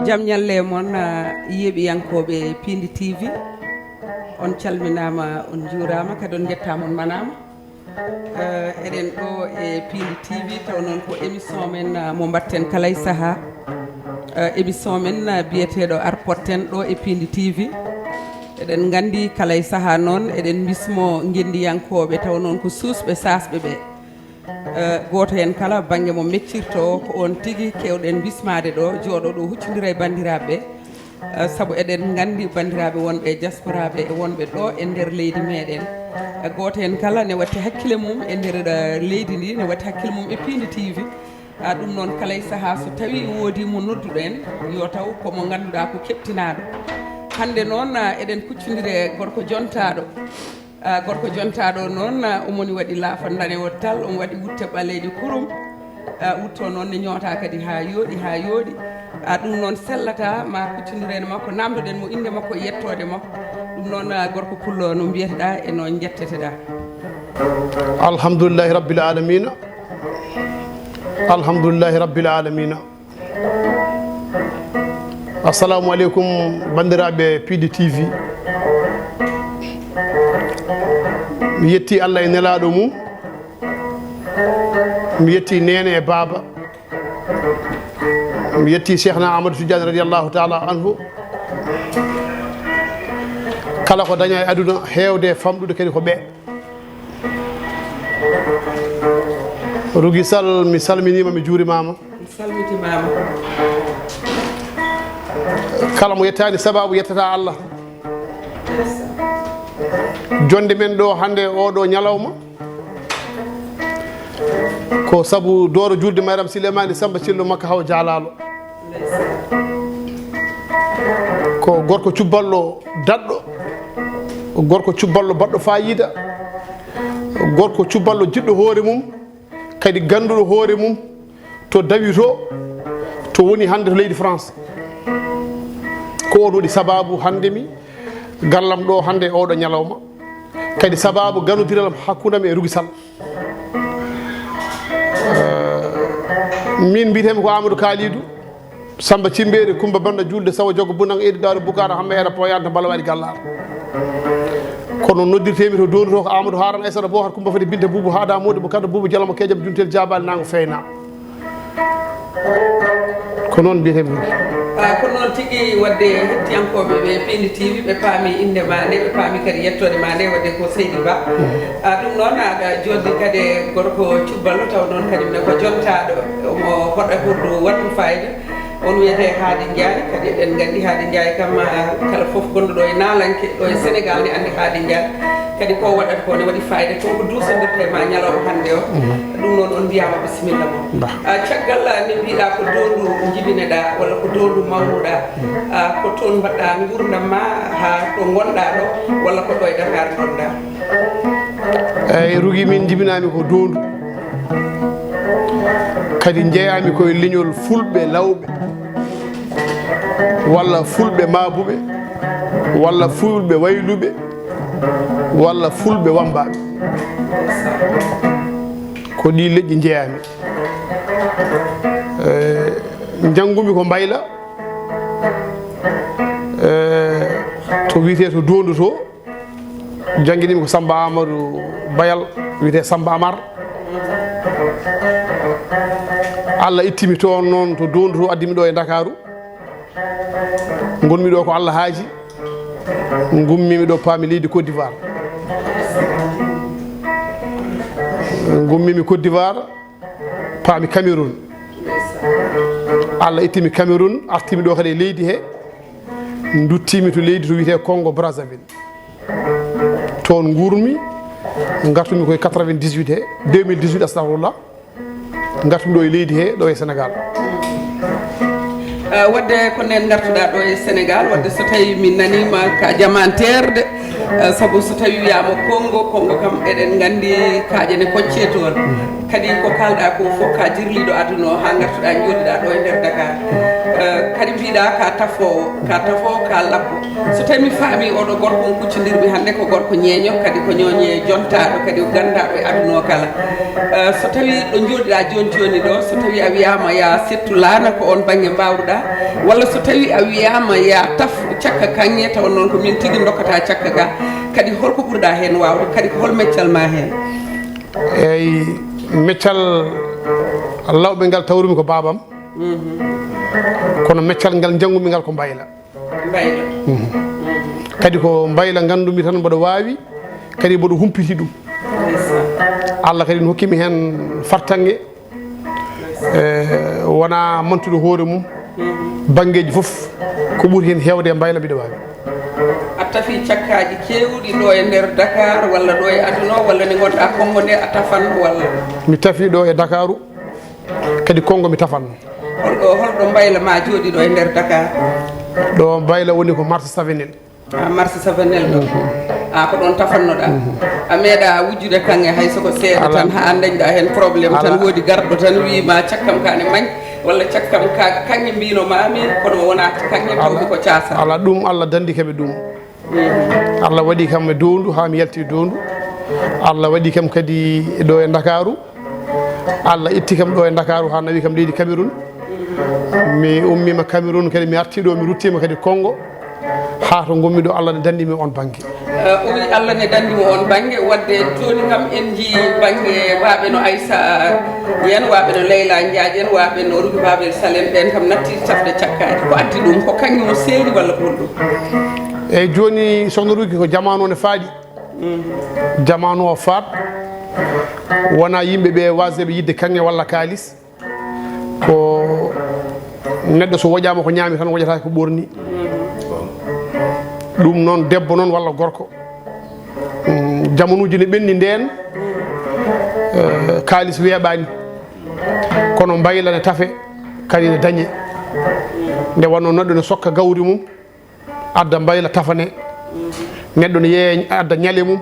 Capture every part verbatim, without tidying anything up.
Jam ñalle e mon, ah, yeeɓiyankooɓe Piindi T V. On calminaama, on njuuraama, kadi on njettaama, on manaama. Eh, eɗen ɗo e Piindi T V, taw noon ko émission men, ah, mo mbaɗten kala e sahaa. Eh, émission men, ah, biyeteeɗo Arpotten ɗo e Piindi T V. Eɗen nganndi kala e sahaa noon, eɗen mbismo ngenndiyankooɓe, taw noon ko suusɓe, saasɓe ɓe. Eh, gooto heen kala bannge mo meccirtoo, ko oon tigi keewɗen bismaade ɗo, jooɗo ɗo, huccondira e banndiraaɓe ɓe. Eh, sabu eɗen nganndi banndiraaɓe wonɓe e diaspora ɓe e wonɓe ɗo e nder leydi meɗen. Eh, gooto heen kala ne watti hakkille mum e nder, eh, leydi ndi, ne watti hakkille mum e Piindi T V. Ah, ɗum noon, kala e sahaa so tawii woodii mo nodduɗen, yo taw ko mo ngannduɗaa ko keɓtinaaɗo. Hannde noon, ah, eɗen kuccondiri e gorko jontaaɗo. Ah, gorko jontaaɗo noon, ah, omo woni waɗi laafa ndanewol tal, omo waɗi wutte ɓaleeje kurum. Ah, wutto noon ne ñoota kadi haa yooɗi, haa yooɗi. Ah, ɗum noon sellata, ma kuccondire e makko, naamndoɗen mo innde makko e yettoode makko. Ɗum noon, ah, gorko pullo, no mbiyeteɗaa e no njetteteɗaa? Alhamdulillahi Rabbil Alamina. Alhamdulillahi Rabbil Alamina. Assalamu aleykum, banndiraaɓe Piindi T V. Mi yetti Allah e nelaaɗo mum. Mi yetti neene e baaba. Mi yetti Cheikhna Amadou Tidiane radiyallahu taala anhu. Kala ko daña e aduna, heewde e famɗude kadi ko ɓe. Rugi Sall, mi salminiima, mi juurimaama. Mi salmitimaama. Kala mo yettaani sababu yettata Allah. Jonde men ɗo hannde oɗo ñalawma, ko sabu dooro julde Mariam Silemani Samba Cillo Makka Hawa Jaalaalo. Ko gorko cubballo daɗɗo, gorko cubballo baɗɗo faayiida, gorko cubballo jiɗɗo hoore mum, kadi gannduɗo hoore mum to dawi to, to woni hannde to leydi France. Ko oon waɗi sababu hannde mi gallam ɗo hannde e oɗo ñalawma, kadi sababu ganodiral am hakkunde am e Rugi Sall. Eh, min mbiyetee-mi ko Amadou Kalidou Samba Cimbeeri, Kumba Banda Julde, Sawo Jogo Bunang, Eydi Daaro Bukaara, Hamma Eera Poyanta, Bala Waɗi Gallaar. Kono noddirtee-mi to Dondu to ko Amadou Haran, Aysata Bohar, Kumba Fati Binta Buubu, Haada Modi, Bukata Buubu, Jalamo Kejam, Juntel Jabal, Nango Feyna. Ko noon mbiyetee-mi. Ah, ko noon tigi, waɗde hettiyankooɓe ɓe Piindi T V, ɓe paami innde maa nde, ɓe paami kadi yettoode maa nde, waɗde ko Seydi Ba. Mhm. Ah, ɗum noon, aɗa jooɗi kadi e gorko cubballo, taw noon kañum ne ko jontaaɗo, omo hoɗa hoɗdu waɗtu fayida. On wiyetee Haadi Njaay, kadi eɗen nganndi Haadi Njaay kam, ah, kala fof gonɗo ɗo e naalanke, ɗo e Senegaal ne anndi Haadi Njaay. Kadi ko waɗata ko ne waɗi fayida, ko ko duusondirta e ma ñalawma hannde o. Mhm. Ɗum noon on mbiyaama bisimilla mon. Ba. Ah, caggal, ah, nde mbiɗa ko Dondu njibineɗaa walla ko Dondu mawnuɗaa, ah, ko toon mbaɗɗa nguurndam ma haa ɗo ngonɗa ɗo, walla ko ɗo e Dakar ngonɗa? Eyyi, Rugi, min jibinaami ko Dondu. Kadi njeyaami ko e leñol Fulɓe Lawɓe, walla Fulɓe Maabuɓe, walla Fulɓe Wayluɓe, walla Fulɓe Wammbaaɓe. Ko ɗi leƴƴi njeyaami. Eh, njanngumi ko Mbayla, eh, to wiyetee to Dondu to. Jannginimi ko Samba Amadou Bayal, wiyetee Samba Amar. Allah ittimi toon noon to Dondu to, addimi ɗo e Ndakaaru. Ngonmi ɗo ko Allah haaji. Ngummimi ɗo, paami leydi Côte d'Ivoire. Ngummimi Côte d'Ivoire, paami Cameroun. Allah ittimi Cameroun, artimi ɗo kadi e leydi he. Nduttimi to leydi to wiyetee Congo Brazzaville. Toon nguurmi, ngartumi koye quatre-vingt-dix-huit he, deux mille dix-huit, astahfirullah. Ngartumi ɗo e leydi he, ɗo e Senegaal. Eh, waɗde ko nden ngartuɗaa ɗo e Senegaal, waɗde so tawii min naniima ka jamanteerde, eh, sabu so tawii wiyaama Congo, Congo kam eɗen nganndi kaaƴe ne koccee toon. Kadi ko kaalɗaa ko fof ka jirliiɗo aduna o haa ngartuɗaa njooɗiɗaa ɗo e nder Dakar. Eh, Kadi mbiɗa ka tafoowo, ka tafoowo, ka labbo. So tawi mi faami oɗo gorko mo kuccodirmi hannde ko gorko ñeeño, kadi ko ñooñe jontaaɗo, kadi o ganndaaɗo e aduna o kala. Eh, so tawi ɗo njooɗiɗa jooni jooni ɗo, so tawi a wiyaama ya settu laana ko on bannge mbawruɗa, walla so tawi a wiyaama ya taf cakka kaŋŋe tawa noon ko min tigi dokkata cakka ga, kadi holko ɓurɗa heen waawde, kadi ko hol meccal ma heen? Eyi, meccal lawɓe ngal tawrumi ko baabam. Kono meccal ngal njanngumi ngal ko mbayla. Mbayla. Kadi ko mbayla nganndumi tan mboɗo waawi, kadi mboɗo humpiti ɗum. Allah kadi ne hokkimi heen fartaŋŋe, e, wona mantude hoore mum, banngeeji fof ko ɓuri heen heewde e mbayla mbiɗo waawi. A tafi cakkaaji keewɗi ɗo e nder Dakar walla ɗo e aduna o, walla nde ngonɗa Konngo nde a tafan walla? Mi tafi ɗo e Dakaru, kadi Konngo mi tafan. Holɗo, holɗo mbayla ma jooɗi ɗo e nder Dakar? Ɗo mbayla woni ko marché Savenel. A marché Savenel ɗo. A ko ɗon tafannoɗa. A meeɗa wujjude kaŋŋe hay soko seeɗa tan, ha dañɗa heen problème tan, woodi garɗo tan wiima cakkam ka ne mañ, walla cakkam ka kaŋŋe mbino mami, kono wona kaŋŋe tawmi ko caasa. Ala ɗum, Allah dandi kam e ɗum. Allah waɗi kam e Doondu, ha mi yalti e Doondu. Allah waɗi kam kadi ɗo e Ndakaaru. Allah itti kam ɗo e Ndakaaru, ha nawi kam leydi Cameroun. Mi ummima Cameroun kadi, mi arti ɗo, mi ruttima kadi Konngo. Ha to ngonmi ɗo, Allah ne dandi mi on bannge. Eh, o wi Allah ne dandi mo on bannge, wadde tooni kam en njii bannge waaɓe no Aysa en, waaɓe no Leyla Njaaƴ en, waaɓe no Rugi Babel Sal en, ɓeen kam natti tafde cakkaaji. Ko addi ɗum? Ko kaŋŋe mo seeri walla ko holɗum? Eyi, jooni, Sohna Rugi, ko jamaanu o ne faaɗi. Jamaanu o faaɗ, wona yimɓe ɓe waaseɓe yiɗde kaŋŋe walla kaalis. Ko neɗɗo so woƴaama ko ñaami tan, woƴataake ko ɓorni. Ɗum noon, debbo noon walla gorko. Mm, jamanuuji ne ɓenni ndeen, eh, kaalis weeɓaani. Kono mbayla ne tafe, kadi ne dañe. Nde wannoo neɗɗo ne sokka gawri mum, adda mbayla tafane. Neɗɗo ne yeeya adda ñale mum,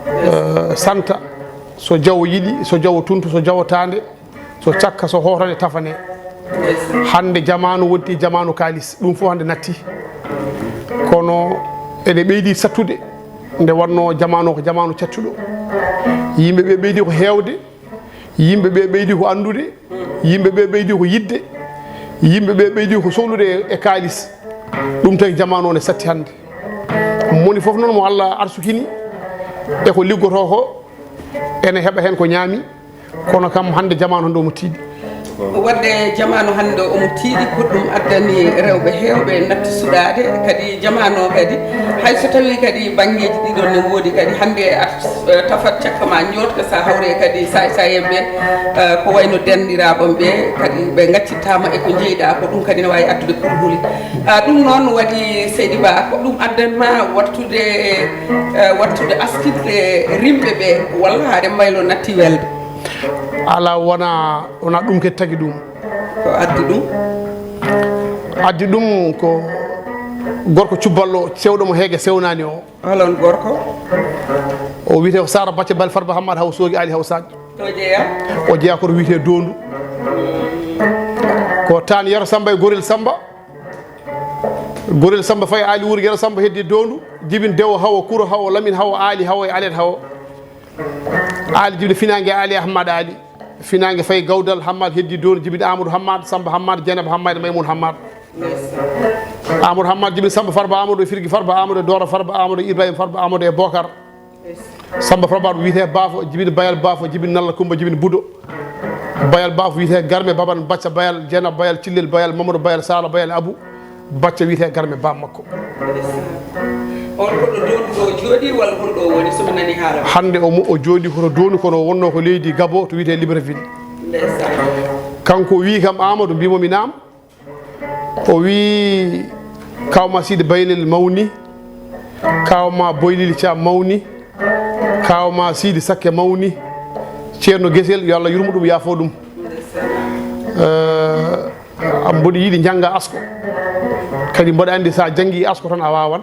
eh, santa. So jawo yiɗi, so jawo tuntu, so jawo taande, so cakka, so hootane tafane. Hannde jamaanu wonti jamaanu kaalis, ɗum fof hannde natti. Kono ene ɓeydi sattude, nde wannoo jamaanu o ko jamaanu cattuɗo. Yimɓe ɓe ɓeydi ko heewde, yimɓe ɓe ɓeydi ko anndude, yimɓe ɓe ɓeydi ko yiɗde, yimɓe ɓe ɓeydi ko sohlude e, e kaalis. Ɗum tagi jamaanu o ne satti hannde. Moni fof noon mo Allah arsukini e ko liggotoo ko, ene heɓa heen ko ñaami, kono kam hannde jamaanu hannde omo tiiɗi. Wadde jamaanu hannde omo tiiɗi, ko ɗum addani rewɓe heewɓe natti suɗaade, kadi jamaanu o kadi, hay so tawii kadi banngeeji ɗiɗon ne woodi, kadi hannde a, eh, tafat cakka ma njooɗka, so a hawre kadi saay-saay'en ɓe, eh, ko wayno denndiraaɓe ɓe, kadi ɓe ngaccittaama e ko njeyɗaa ko, ɗum kadi ne waawi addude kurhuli. Ah, ɗum noon waɗi, seydi Ba, ko ɗum addan ma wattude, eh, wattude askitde rimɓe ɓe, walla haade mbaylo natti welde? Alaa, wona, wona ɗum kadi tagi ɗum. Ko addi ɗum? Addi ɗum ko gorko cubballo cewɗo mo heege sewnaani o. Hol oon gorko? O wiyetee ko Sara Bacca Bal Farba Hammad Haw Soogi Ali Haw Sadio. To jeyaa? O jeyaa ko to wiyetee Doondu. Ko taan Yero Samba e Gorel Samba. Gorel Samba fayi Ali Wuur, Yero Samba heddi Doondu, jibin Dewo Hawo, Kuro Hawo, Lamin Hawo, Ali Hawo e Alet Hawo. Ali jibini Finaange Ali Ahmad Ali. Finaange fayi Gawdal Hammad heddi Doondu, jibini Amadou Hammad, Samba Hammad, Jeynaba Hammad, Maymun Hammad. Amadou Hammad jibini Samba Farba Amadou e Firgi Farba Amadou e Doora Farba Amadou e Ibrahima Farba Amadou e Bokar. Samba Farba Amadou wiyetee Bafo, jibini Bayal Bafo, jibini Nalla Kumba, jibini Budo. Bayal Bafo wiyetee Garme, Baban Bacca Bayal, Jeynaba Bayal, Cillel Bayal, Mamadou Bayal, Sala Bayal, Abu Bacca wiyetee Garme, bam makko. On ko ɗo Doondu ɗo jooɗi walla hol ɗo woni, so mi nani haala? Hannde o mo-, o jooɗi ko to Doondu, kono o wonnoo ko leydi Gabo to wiyetee Libreville. Ndeysaan. Kanko o wiyi kam, Amadou, mbimo mi naam. O wii, kawma Siidi Baylel mawni, kawma Boylil Caam mawni, kawma Siidi Sakke mawni, Ceerno Gesel, yo Allah yurmo ɗum, yaafo ɗum. Eh, mboɗo yiɗi njannga asko. Kadi mboɗo anndi so a janngii asko tan a waawan.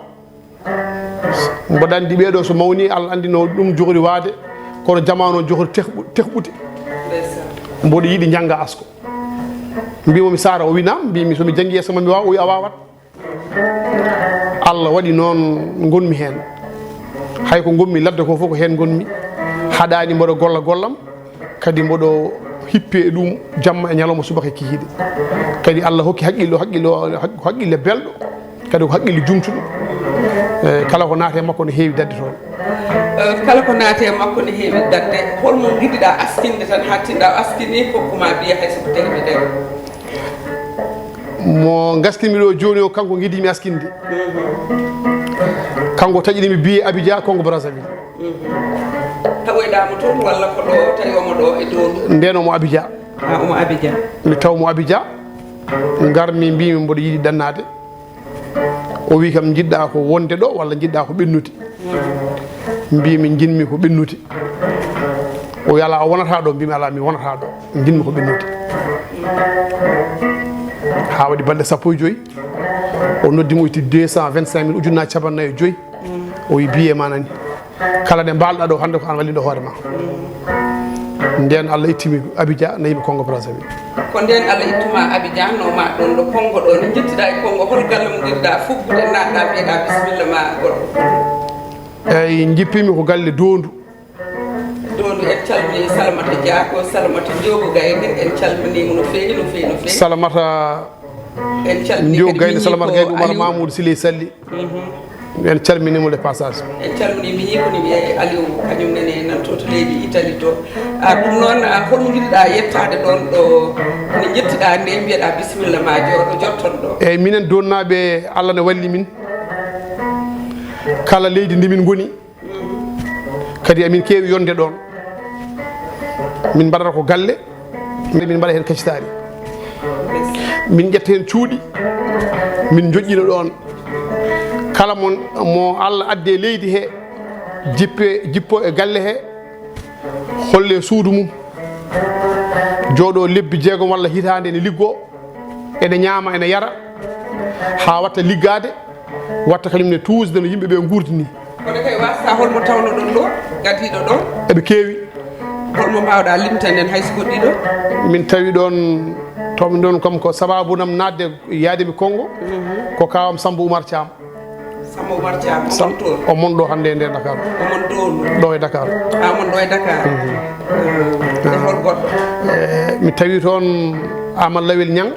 Mboɗo anndi ɓeeɗo so mawni, Allah anndi no ɗum jogori waade, kono jamaanu o jogori tehɓu-, tehɓude. Mboɗo yiɗi njannga asko. Mbimo mi Sara, o wi naam. Mbimi so mi janngi yeeso ma mi waawa, o wi a waawat. Allah waɗi noon ngonmi heen. Hay ko ngonmi ladde ko fof ko heen ngonmi. Haɗaani mboɗo golla gollam, kadi mboɗo hippi e ɗum jamma e ñalawma subaka e kikiiɗe. Kadi Allah hokki haqqille, haqqille, haqqille belɗo, kadi ko haqqille jumtuɗo. E, kala ko naati e makko ne heewi daɗde toon. Eh, kala ko naati e makko ne heewi daɗde. Holmo ngiɗiɗaa askinde tan, haa tinɗaa askini, kokku ma biye hay so ko temedere. Mo ngaskinmi ɗo jooni o, kanko ngiɗimi askinde. Kanko taƴinimi biye Abidjan, Congo Brazzaville. Tawoyɗaa mo toon walla ko ɗo tawi omo ɗo e Doondu? Ndeen omo Abidjan. Ah, omo Abidjan. Mi taw mo Abidjan, ngarmi mbimi mboɗo yiɗi ɗannaade. O wi kam, njiɗɗa ko wonde ɗo walla njiɗɗa ko ɓennude? Mbimi, njiɗmi ko ɓennude. O wi, ala, a wonata ɗo. Mbimi, ala, mi wonata ɗo, njiɗmi ko ɓennude. Haa waɗi balɗe sappo e joyi, o noddimi, o itti deux cent vingt-cinq mille, ujunnaaje capannayyi e joyi. O wi, biye ma nani. Kala nde mbaalɗaa ɗo hannde ko aan wallinɗo hoore ma. Ndeen Allah ittimi Abidjan, nawimi Congo Brazzaville. Ko ndeen Allah ittuma Abidjan, nawma ɗoon ɗo Congo ɗo, nde njettiɗaa e Congo, hol galle mo ngiɗiɗaa fuggude, naatɗaa mbiyeɗaa bisimilla ma gorko? Eyi, njippimi ko galle Doondu. Doondu, en calmini Salamata Dia, ko Salamata Njoogo Gaynde, en calmini mo no feewi, no feewi, no feewi. Salamata En calmini Njow kadi Gaynde, miñi Salamata ko Gaynde, Umar Aliou. Mamoudou Siley Salli. En calminimo le passage. En calmini miñi ko ni wiyee Aliou, kañum nene nan to to leydi Italie to. A, ɗum noon, a, holno njiɗiɗaa yettaade ɗoon ɗo, nde njettiɗaa nde, mbiyeɗaa bisimilla ma jooɗo, jotton ɗo? Eyyi, minen Doonnaaɓe, Allah ne walli min. Kala leydi ndi min ngoni, kadi emin keewi yonde ɗoon. Min mbaɗata ko galle, min mbaɗa heen kacitaari. Min ƴetta heen cuuɗi, min njoƴƴina ɗoon. Kala mo, mo Allah addi e leydi he, jippe, jippo e galle he, holle suudu mum, jooɗo lebbi jeegom walla hitaande ene liggoo. Ene ñaama, ene yara, haa watta liggaade, watta kañum ne tuusde no yimɓe ɓe nguurdi ni. Kono kay, waasa holmo tawnoɗon ɗo, gadiiɗo ɗo? Eɓe keewi. Holmo mbaawɗaa limtande en hay so ko ɗiɗo? Min tawi ɗoon, tawmi ɗoon kam ko sabaabu nam naatde, yahde mi Konngo, ko kaawam Sammba Oumar Thiam. Sammba Oumar Thiam, o mon toon? O mon ɗo hannde e nder Dakar. O mon Doondu? Ɗo e Dakar. A, o mon ɗo e Dakar. E hol goɗɗo? Eh, mi tawi toon Amadou Lawel Niang.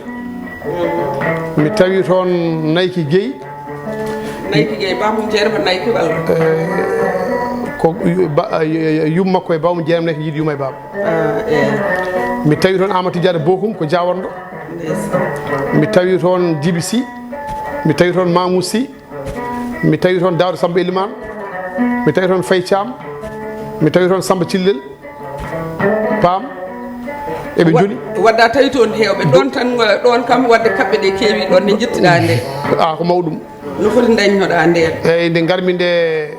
Mi tawi toon Nayki Guèye. Nayki Guèye, bamum Jeerema Nayki walla? Eh, ko yu-, ba-, eh, yumma makko e bamum Jeerema Nayki njiidi yumma e baba. Ah, eh. Mi tawi toon Amadou Tidiane Bokum ko Diawanɗo. Ndeysaan. Mi tawi toon Djiby Sy. Mi tawi toon Mamou Sy. Mi tawi toon Daouda Samba Elimane, mi tawi toon Faye Thiam, mi tawi toon Samba Cillel Pam. Eɓe njoni. Wadde a tawi toon heewɓe. Ɗoon tan, ɗoon kam wadde kaɓɓe ɗe keewi ɗoon nde njettiɗaa nde. A, ko mawɗum. No foti dañnoɗaa ndeen? Eyi, nde ngarmi nde,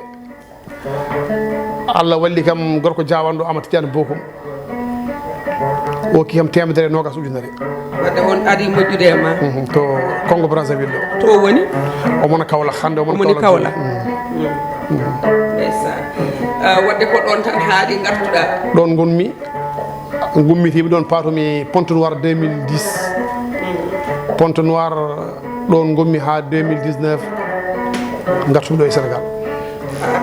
Allah walli kam gorko Diawanɗo Amadou Tidiane Bokum. O hokki kam teemedere e noogaas ujunere. Wadde on ari moƴƴude e ma? Mhm, to Congo Brazzaville ɗo. To woni? Omona Kaolack hannde, omona Omoni Kaolack. Kaolack. Ndeysaan. Ah, wadde ko ɗoon tan haaɗi ngartuɗaa? Ɗoon ngonmi, ngummitiimi ɗoon, paatomi Pointe-Noire deux mille dix. Pointe-Noire, ɗoon ngonmi haa deux mille dix-neuf, ngartumi ɗo e Sénégal.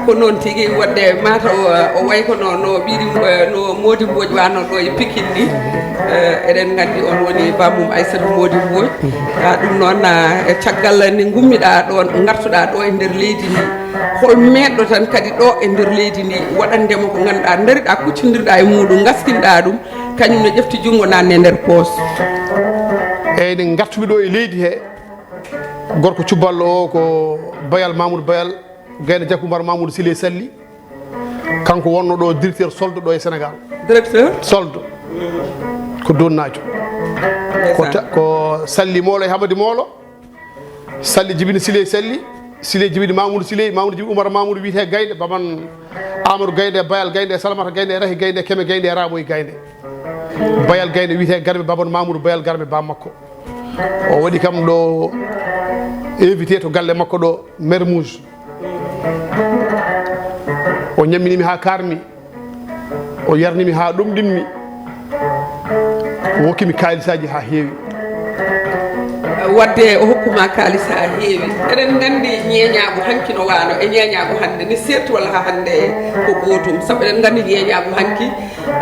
Ko noon tigi, wadde mataw o way kono no ɓiɗi, no Mody Mbodj wano ɗo e Pikine ni. Eh, eɗen nganndi on woni bamum Aissatou Mody Mbodj. Ah, ɗum noon, ah, e caggal nde ngummiɗaa ɗoon, ngartuɗaa ɗo e nder leydi ndi, hol meeɗɗo tan kadi ɗo e nder leydi ndi waɗandema ko ngannduɗaa, ndariɗaa, kuccondirɗaa e muuɗum, ngaskinɗaa ɗum, kañum ne ƴefti junngo, naatni e nder poos? Eyyi, nde ngartumi ɗo e leydi he, gorko cubballo o ko Bayal Mamoudou Bayal, Gaynde Diakoumbar Mamoudou Siley Salli. Kanko wonno ɗo directeur solde ɗo e Sénégal. Directeur? Solde. Ko Doonnaajo. Ko, ko Salli Moolo e Hamadi Moolo. Salli jibini Siley Salli. Siley jibini Mamoudou Siley. Mamoudou jibini Oumar Mamoudou wiyetee Gaynde. Baban Amadou Gaynde e Bayal Gaynde e Salamata Gaynde e Rahi Gaynde e Keme Gaynde e Raboy Gaynde. Bayal Gaynde wiyetee Garme, baban Mamoudou Bayal Garme, bam makko. O waɗi kam ɗo invité to galle makko ɗo, Mermoz. O ñamminimi haa kaarmi, o yarnimi haa ɗomɗinmi, o hokkimi kaalisaaji haa heewi. Wadde o hokkuma kaalis haa heewi. Eɗen nganndi ñeeñaagu hanki no waano e ñeeñaagu hannde, ni seerti walla haa hannde ko gootum. Sabu eɗen nganndi ñeeñaagu hanki,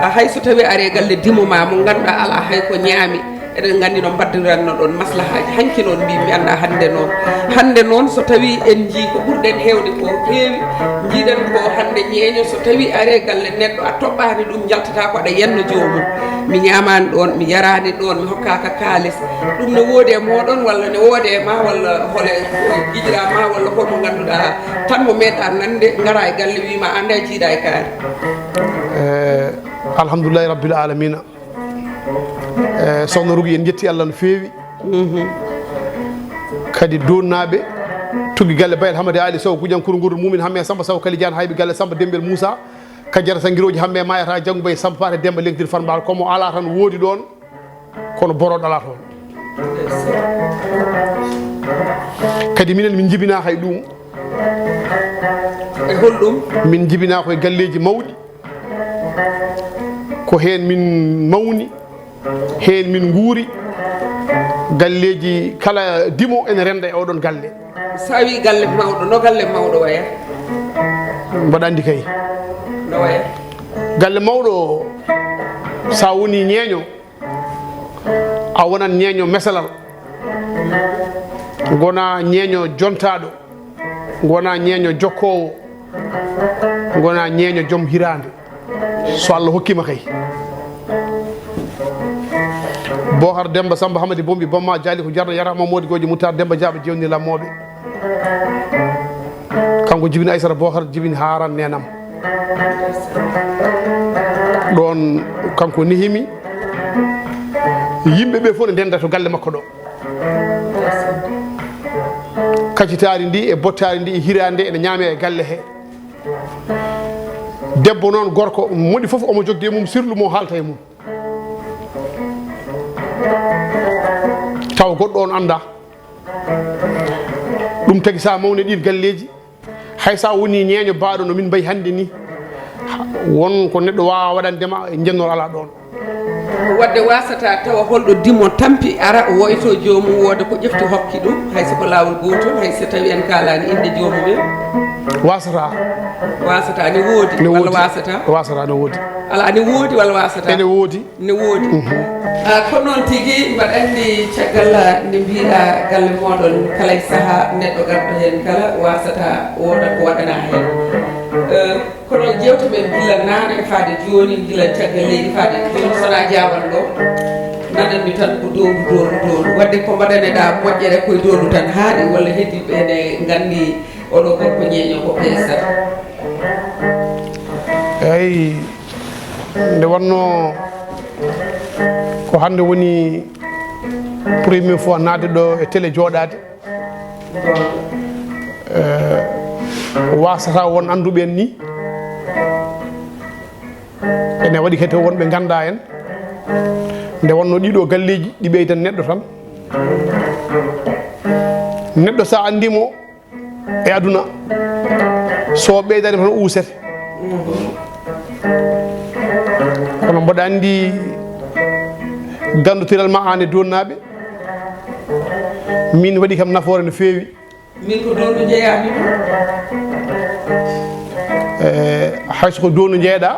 ah, hay so tawii ari e galle dimo ma mo ngannduɗaa alaa hay ko ñaami, eɗen nganndi no mbaɗdiranno ɗon maslahaaji. Hanki noon mbi mi anndaa hannde noon. Hannde noon so tawii en njii ko ɓurɗen heewde ko heewi, njiiɗen ko hannde ñeeño so tawii ari e galle neɗɗo a toɓɓaani ɗum, njaltataa ko aɗa yenno joomum. Mi ñaamaani ɗoon, mi yaraani ɗoon, mi hokkaaka kaalis. Ɗum ne woodi e mooɗon walla ne woodi e ma walla hole giƴiraa ma walla hol mo ngannduɗaa tan mo meeɗaa nande ngara e galle wii ma ande a jiidaa e kaari. Eh, alhamdulillahi rabbil alamina. Eh, sohna Rugi, en jetti Allah no feewi. Kadi Doonnaaɓe tuggi galle Bayel Hamadi Ali Sow, Gujankuru Ngurdo Mumin Hamme Samba Sow Kali Jaan Hayɓe galle Samba Dembel Moussa. Ka jarata ngirooji Hamme maayata janngo bay Samba Paate Demba Leŋtir Farmbaal, ko mo alaa tan woodi ɗoon, kono borooɗo alaa toon. Kadi minen min njibinaa hay ɗum. E holɗum? Min njibinaa koye galleeji mawɗi, ko heen min mawni, heen min nguuri. Galleeji kala dimo ene rennda e oɗon galle. So a wii galle mawɗo, no galle mawɗo waya? Mbaɗa anndi kay. No waya? Galle mawɗo, so a woni ñeeño, a wonan ñeeño mesalal, ngona ñeeño jontaaɗo, ngona ñeeño jokkoowo, ngona ñeeño joom hiraande. So Allah hokkima kay. Bohar Demba Samba Hamadi Bombi Bamma Jaali ko jarno yara Mamodi Goji Mutar Demba Jaaba jewni lammooɓe. Kanko jibini Aysata Bohar jibini Haaran nenam. Ɗoon kanko nehimi yimɓe ɓe fof ne ndenda to galle makko ɗo. Kacitaari ndi e bottaari ndi e hiraande ene ñaame e galle he. Debbo noon gorko moɗi fof omo jogde mum sirlu mo haalta e mum. Taw goɗɗo on annda. Ɗum tagi sa mawni ɗin galleeji, hay sa woni ñeeño baaɗo no min mbayi hannde ni, won ko neɗɗo waawa waɗande ma, jennor alaa ɗoon. Wadde wasata tawa holɗo dimo tampi ara woyto joomum wooda ko ƴefti hokki ɗum, hay so ko laawol gootol, hay so tawi en kaalaani innde joomum en. Wasata. Wasata ne woodi Ne walla woodi. Wasata? Wasata ne woodi. Ala ne woodi walla wasata? Ene woodi. Ne woodi. Ah, ko noon tigi, mbaɗa anndi caggal nde mbiɗa galle mooɗon kala e saha neɗɗo garɗo heen kala wasata wooda ko waɗana heen. Eh, kono jewte men gila naane faade jooni, gila caggal leydi faade jooni, sona jawal ɗo, nananmi tan ko downdu, downdu, downdu. Wadde ko mbaɗaneɗa moƴƴere koye downdu tan haaɗi, walla heddiɓe ne nganndi oɗo gorko ñeeño ko peesat? Eyi, nde wonno ko hannde woni première fois naatde ɗo e télé jooɗaade. Eh, wasata won annduɓe en ni. Ene waɗi kadi wonɓe ngannda en. Nde wonno ɗiɗo galleeji ɗi ɓeydan neɗɗo tan. Neɗɗo sa anndi mo e aduna, so ɓeydaani tan o usete. Kono mboɗa anndi ganndotiral ma aan e Doonnaaɓe, min waɗi kam nafoore no feewi. Min ko downdu njeyaami ɗum. E, hay so ko downdu njeeɗa,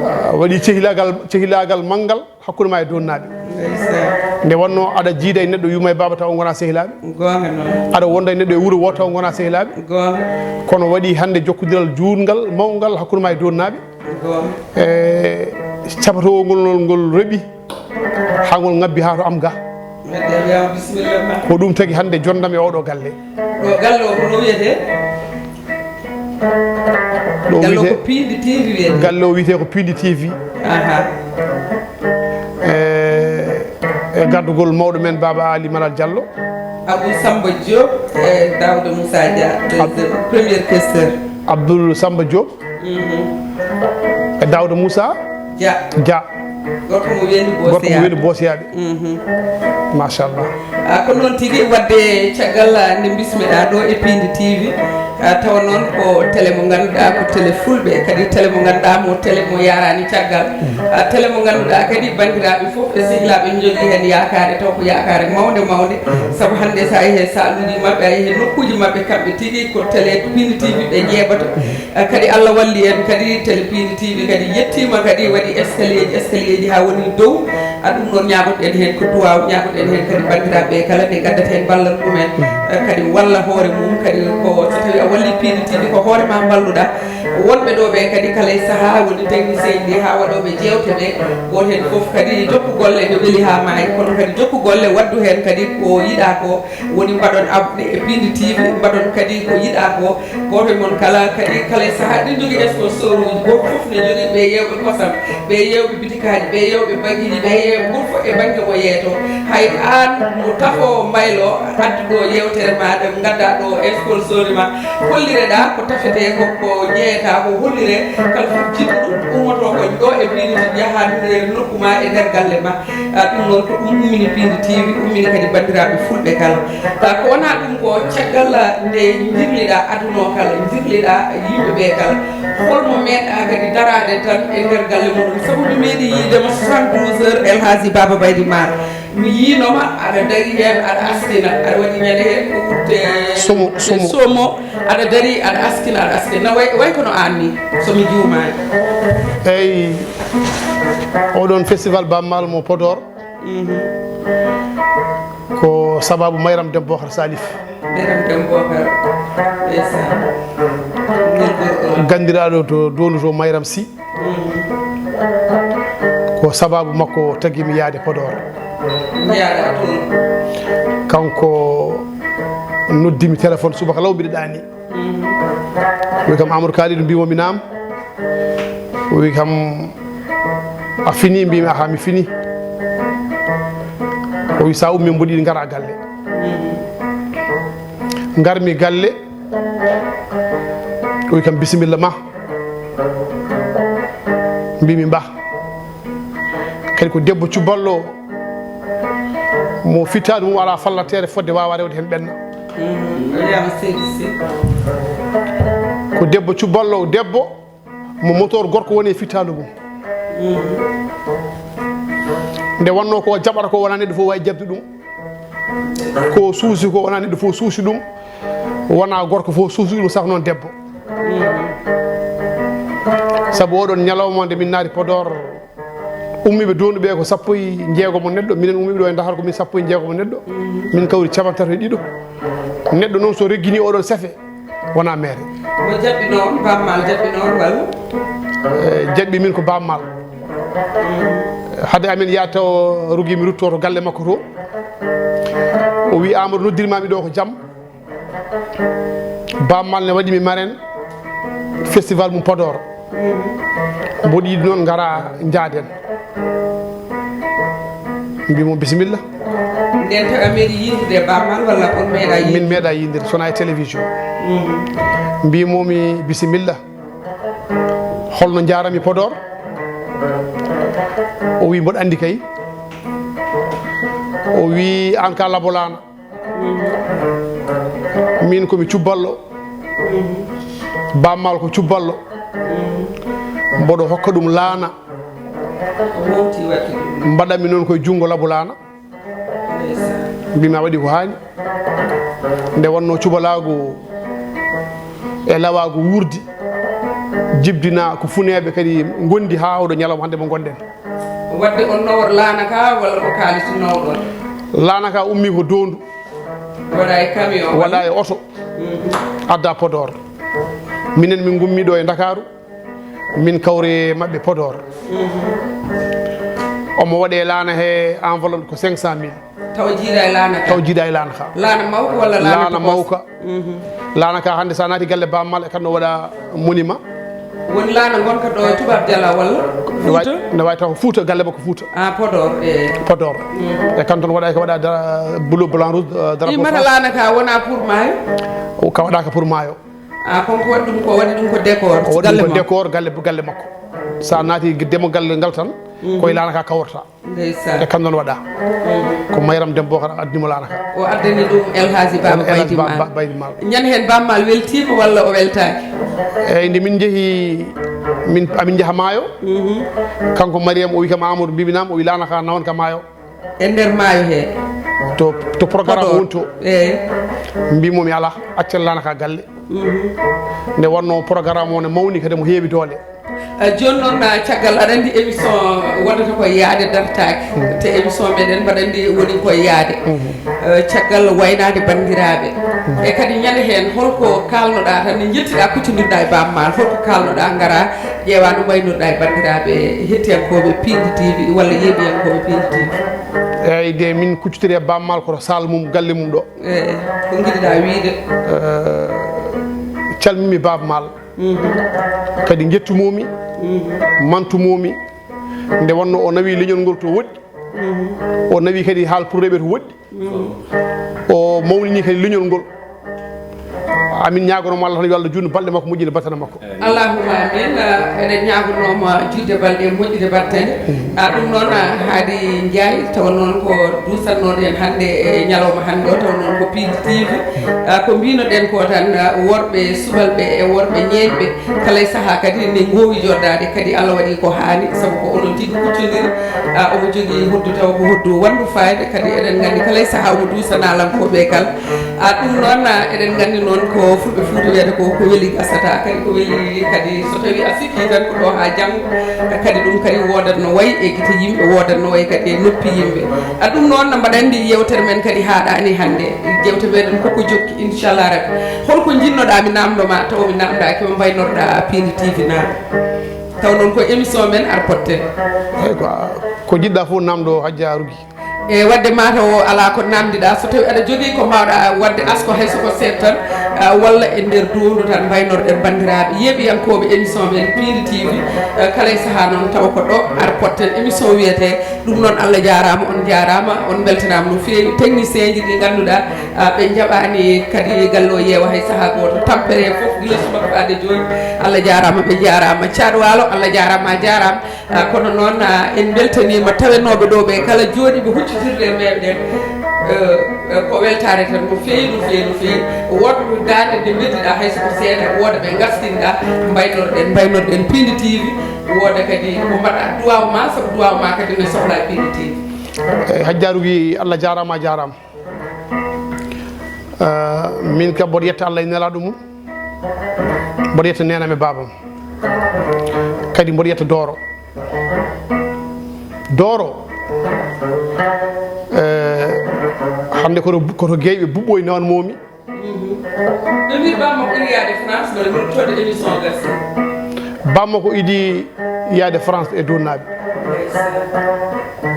a, waɗi cehilaagal, cehilaagal manngal hakkunde ma e Doonnaaɓe. Ndeysaan. Nde wonno aɗa jiida e neɗɗo yumma e baaba taw ngona sehilaaɓe. Goonga noon. Aɗa wonda e neɗɗo e wuro wooto taw ngona sehilaaɓe. Goonga. Kono waɗi hannde jokkondiral juutngal mawngal hakkunde ma e Doonnaaɓe. Goonga. E, cabatowol ngol, ngol, ngol reɓi haa ngol ngabbi haa to am ga. Wadde a wiyaama bisimilla ma. Ko ɗum tagi hannde jondam e oɗo galle. Ɗo galle o kono wiyetee? Ɗo Galle o ko wiyetee, Piindi T V wiyetee? Galle o wiyetee ko Piindi T V. Aha. E, e gardugol mawɗo men Baaba Ali Malal Diallo. Abou Samba Diop e Daouda Moussa Dia, Ab- deuxième, premier questeur. Abdoul Samba Diop. E Daouda Moussa Dia. Dia. Gorko mo wendi Gorko mo Boseya. Wendi Boosiyaaɓe. Machallah. A, ko noon tigi, wadde caggal nde bismeɗa ɗo e Piindi T V, Ah, tawa noon ko télé mo ngannduɗaa ko télé fulɓe, kadi télé mo ngannduɗaa mo télé mo yaaraani caggal. Ah, télé mo ngannduɗaa kadi banndiraaɓe fof e sehilaaɓe njogii heen yaakaare, taw ko yaakaare mawnde mawnde. Sabu hannde so a yehii e saaluuji maɓɓe, a yehii e nokkuuji maɓɓe, kamɓe tigi ko télé Pindi T V ɓe njeeɓata. Ah, kadi Allah walli en kadi télé Pindi T V kadi yettiima kadi waɗi escalier ji, escalier ji haa woni dow. Ah, ɗum noon ñaagoto-ɗen heen ko duwaaw, ñaagoto-ɗen heen kadi banndiraaɓe kala ne ngaddata heen ballal mumen. Ah, kadi walla hoore mum kadi ko so tawi a walli Pindi T V ko hoore ma mballuɗa. Wonɓe ɗo ɓe kadi kala e sahaa woni technicien ji haa waɗooɓe jeewte ɓe. Gooto heen fof kadi jokku golle ne weli haa maayi, kono kadi jokku golle waddu heen kadi ko yiɗaa ko. Woni mbaɗon abonné e Pindi T V, mbaɗon kadi ko yiɗaa ko. Gooto e mon kala kadi kala e sahaa ɗin jogii sponsor uji, gooto fof ne jogii ɓe yeewɓe kosam, ɓe yeewɓe bitikaaji, ɓe yeewɓe bagiiji, ɓe yeewɓe gooto fof e bannge mo yeeto. Hay aan mo tafo mbaylo addu ɗo yeewtere ma ɗe ngadda ɗo sponsor ma, hollireɗa ko tafete ko, ko jeeyata ko, hollire kala fof jiɗɗo ɗum ummoto ko ɗo e Pindi T V yaha nokku ma e nder galle ma. Ah, ɗum noon ko ɗum ummini Pindi T V, ummini kadi banndiraaɓe fulɓe kala. Ah, ko wonaa ɗum ko caggal nde njirliɗaa aduna o kala, njirliɗaa yimɓe ɓe kala. Holmo meeɗaa kadi daraade tan e nder galle muɗum? Sabu mi meeɗi yiidema soixante-douze heures El Hadji Baba Baydi Maar. Mi yiinoma aɗa dari heen, aɗa askina, aɗa waɗi ñande heen ko wutte Somo, somo. Somo, aɗa dari, aɗa askina, aɗa askina. Na way, way kono aan ni, so mi juumaani. Eyi, oɗon festival Bammal mo Podor, ko sababu Mayram Dem Bokar Salif. Mayram Dem Bokar, ndeysaan. Ngel gorko. Ganndiraaɗo to Doondu to, Mayram Sy. Ko sababu makko tagi mi yaade Podor. Njaada toon. Kanko noddimi téléphone subaka law mbiɗa ɗaani. O wi kam, "Amadou Kalidou, mbimo mi naam." O wi kam, "A fini?" Mbimi, "Aha, mi fini." O wi, "Sa ummi mboɗi ngara galle." Ngarmi galle. O wi kam, "Bisimilla ma." Mbimi, "Mbah." Kadi ko debbo cuballo mo fittaandu mum alaa fallateere fodde waawa rewde heen ɓenna. Mm, o wiyama Seydi Sy. Ko debbo cuballo, debbo mo motoor gorko woni e fittaandu mum. Mm. Nde wannoo ko o jaɓata ko wonaa neɗɗo fof waawi jaɓde ɗum. Ko suusi ko wonaa neɗɗo fof suusi ɗum. Wonaa gorko fof suusi ɗum, saka noon debbo. Mm. Sabu oɗon ñalawma nde min naati Podor, ummiiɓe Doondu ɓe ko sappo e jeegomo neɗɗo, minen ummiiɓe ɗo e Dakar ko min sappo e jeegomo neɗɗo, min kawri capanɗe tati e ɗiɗo. Neɗɗo noon so reggini oɗon sefe, wona meere. Mo jaɓɓino on, Bammal jaɓɓino on, walla? Eh, jaɓɓi min ko Bammal. Hade amin yaha taw rugii mi rutto to galle makko to. O wi, "Amadou, noddirmaami ɗo ko jam." Bammal ne waɗi mi marraine festival mum Podor. Mboɗo yiɗi noon ngara njaaden. Mbi mo bisimilla. Nden tawi a meeɗi yindude e Bammal walla on meeɗa yindude? Min meeɗa yindude, sona e télévision. Mhm. Mbimomi bisimilla. Holno njaarami Podor? O wi mboɗo anndi kay. O wi an ka labo laana. Min ko mi cubballo. Bammal ko cubballo. Mboɗo hokka ɗum laana. Mbaɗanmi noon koye junngo labo laana. Mbimi a waɗi ko haani. Nde wonno cubalaagu e lawaagu wuurdi, jibdina ko funeeɓe kadi ngondi haa oɗo ñalawma hannde mo ngonɗen. Wadde on nawor laana ka walla ko kaalisinooɗon? Laana ka ummi ko Doondu. Waɗa e camion? Waɗa e oto. Mhm. Adda Podor. Minen min ngummi ɗo e Ndakaaru. Min kawri maɓɓe Podor. Mhm. Omo waɗe laana he enveloppe ko cinq cent mille. Taw jiiɗa e laana ka? Taw jiiɗa e laana ka. Laana mawka walla laana? Laana mawka. Mhm. Laana ka hannde sa naati galle Bammal e kan no waɗa monument. Woni laana ngonka ɗo e Tubaab Jala walla? Ne wawi, Fuuta? Ne wawi taw ko Fuuta, galle makko Fuuta. Ah, Podor, e. Podor. Mhm. E kan toon waɗa ko waɗa dra-, bleu, blanc, rouge, euh, drapeau. Mata France. Laana ka wona pour maayo? O ka waɗaka pour maayo. Ah, kon ko waɗi ɗum ko, waɗi ɗum ko décor. O waɗi ɗum galle ko ma? Décor galle, galle makko. Sa naati demo galle ngal tan, Koye laana ka kawrata. Ndeysaan. E kam noon waɗa. Ko Mayram Dembo kala addani mo laana ka. O addani ɗum El Hadji Baba Baydi Mal. Baydi Mal. Ñande heen Baba Mal weltiima walla o weltaaki? Eyyi, nde min njehi, min, amin njaha maayo. Kanko Mariam o wi kam, "Amadou, mbimi naam," o wi, "Laana ka nawon ka maayo." E nder maayo he? To, to programme o woni to. Eyyi. Mbimomi, "Ala, accen laana ka galle." Nde wonno programme o ne mawni, kadi mo heewi doole. Eh, jooni noon, ah, caggal, aɗa anndi émission waɗata ko yaade dartaaki. Te émission meɗen mbaɗa anndi woni ko yaade. Eh, caggal waynaade banndiraaɓe. E kadi ñande heen, holko kaalnoɗaa tan, ne njettiɗaa, kuccondirɗaa e Baaba Maal, holko kaalnoɗaa, ngara ƴeewa no mbaynorɗaa e banndiraaɓe hettiyankooɓe Piindi T V walla yeeɓiyankooɓe Piindi T V? Eyyi, de min kuccitiri e Baaba Maal ko to saal mum, galle mum ɗo. Eyyi, ko ngiɗiɗaa wiyde? Eh, calmimi Baaba Maal. Kadi njettumomi, mantumomi, nde wonno o nawi leñol ngol to woɗɗi, o nawi kadi haalpulaareeɓe to woɗɗi, o mawnini kadi leñol ngol. Amin ñaagonomo Allah tan yo Allah juutnu balɗe makko, moƴƴina battane makko. Allahumma amin. Ah, eɗen ñaagonomo juutde balɗe, moƴƴude battane. Ah, ɗum noon, ah, Haadi Njaay, tawa noon ko duusannooɗo en hannde e ñalawma hannde o, tawa noon ko Piindi T V. Ah, ko mbinoɗen ko tan, ah, worɓe subalɓe e worɓe ñeeñɓe, kala e sahaa kadi ne ngoowi joddaade, kadi Allah waɗi ko haani, sabu ko onon tigi kuccondiri. Ah, omo jogii hoddu tawa ko hoddu wanndu fayda, kadi eɗen nganndi kala e sahaa omo duusa naalankooɓe kala. Ah, ɗum noon, ah, eɗen nganndi noon ko Fulɓe Fuuta wiyata ko, ko weli gasata, kadi ko weli kadi so tawi a sikki tan ko ɗo haa janngo, kadi ɗum kadi woodat no wayi e gite yimɓe, woodat no wayi kadi e noppi yimɓe. Ah, ɗum noon, mbaɗa anndi yewtere men kadi haaɗaani hannde. Jewte meɗen koko jokki, inchallah rabbi. Holko njiɗnoɗaa mi naamndo ma, tawa mi naamndaaki ma, mbaynorɗaa Piindi T V naaɓe? Taw noon ko émission men, ar potten. Eyyi, ko, ko jiɗɗa fof naamndo, Hajja Rugi. E wadde mataw o alaa ko naamndiɗaa, so tawi aɗa jogii ko mbaawɗa wadde asko hay soko seeɗa tan, ah, walla e nder duundu tan mbaynorɗen banndiraaɓe yeeɓiyankooɓe émission men Piindi T V, ah, kala e sahaa noon tawa ko ɗo ar potten émission wiyetee. Ɗum noon Allah jaaraama, on jaaraama, on mbeltanaama no feewi. Technicien ji ɗi ngannduɗaa, ah, ɓe njaɓaani kadi galle o yeewa hay sahaa gooto. Tampere fof gila subaka faade jooni. Allah jaaraama, ɓe njaaraama. Caad Waalo, Allah jaaraama, a jaaraama. Ah, kono noon, ah, en mbeltaniima tawenooɓe ɗo ɓe kala jooɗiiɓe huccitirde e meɗen. Eh, eh, ko weltaare tan no feewi, no feewi, no feewi. Wooda ko daande nde mbeddiɗaa hay so ko seeɗa, wooda ɓe ngartinɗaa, mbaynorɗen, mbaynorɗen Piindi T V, wooda kadi ko mbaɗa duwaaw ma, sabu duwaaw ma kadi ne sohla Piindi T V. Eyyi, Hajja Rugi, Allah jaaraama, a jaaraama. Ah, min kam mboɗo yetta Allah e nelaaɗo mum. Mboɗo yetta neenam e baabam. Kadi mboɗo yetta Dooro. Dooro, eh, hannde koto, koto geyɓe buɓɓoy nawan momi. Ɓe mbi bammakko iri yaade France, mbaɗa mi ruttoode émission gasii. Bammakko idi yaade France e Donnaaɓe.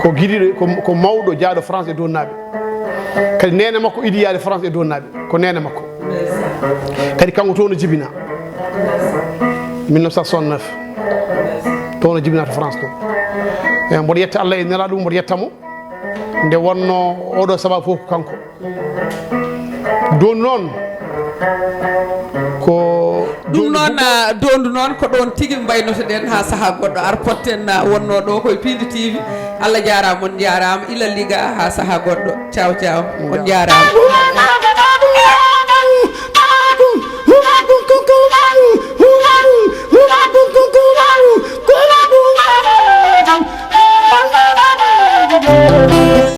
Ko gidiɗo, ko, ko mawɗo jaaɗo France e Donnaaɓe. Kadi neene makko idi yaade France e Donnaaɓe. Ko neene makko. Kadi kanko toon o jibina. Mille neuf cent soixante-neuf. Toon o jibina to France to. E mboɗo yetta Allah e nelaaɗo mum, mboɗo yetta mo. Nde wonno oɗo sababu fof ko kanko. Doondu noon ko ɗum noon, ah, doondu noon ko ɗoon tigi mbaynotoɗen haa sahaa goɗɗo ar potten, ah, wonnoo ɗo koye Piindi T V. Allah jaaraama, on njaaraama, ila liga haa sahaa goɗɗo. Ciao, ciao. On njaaraama.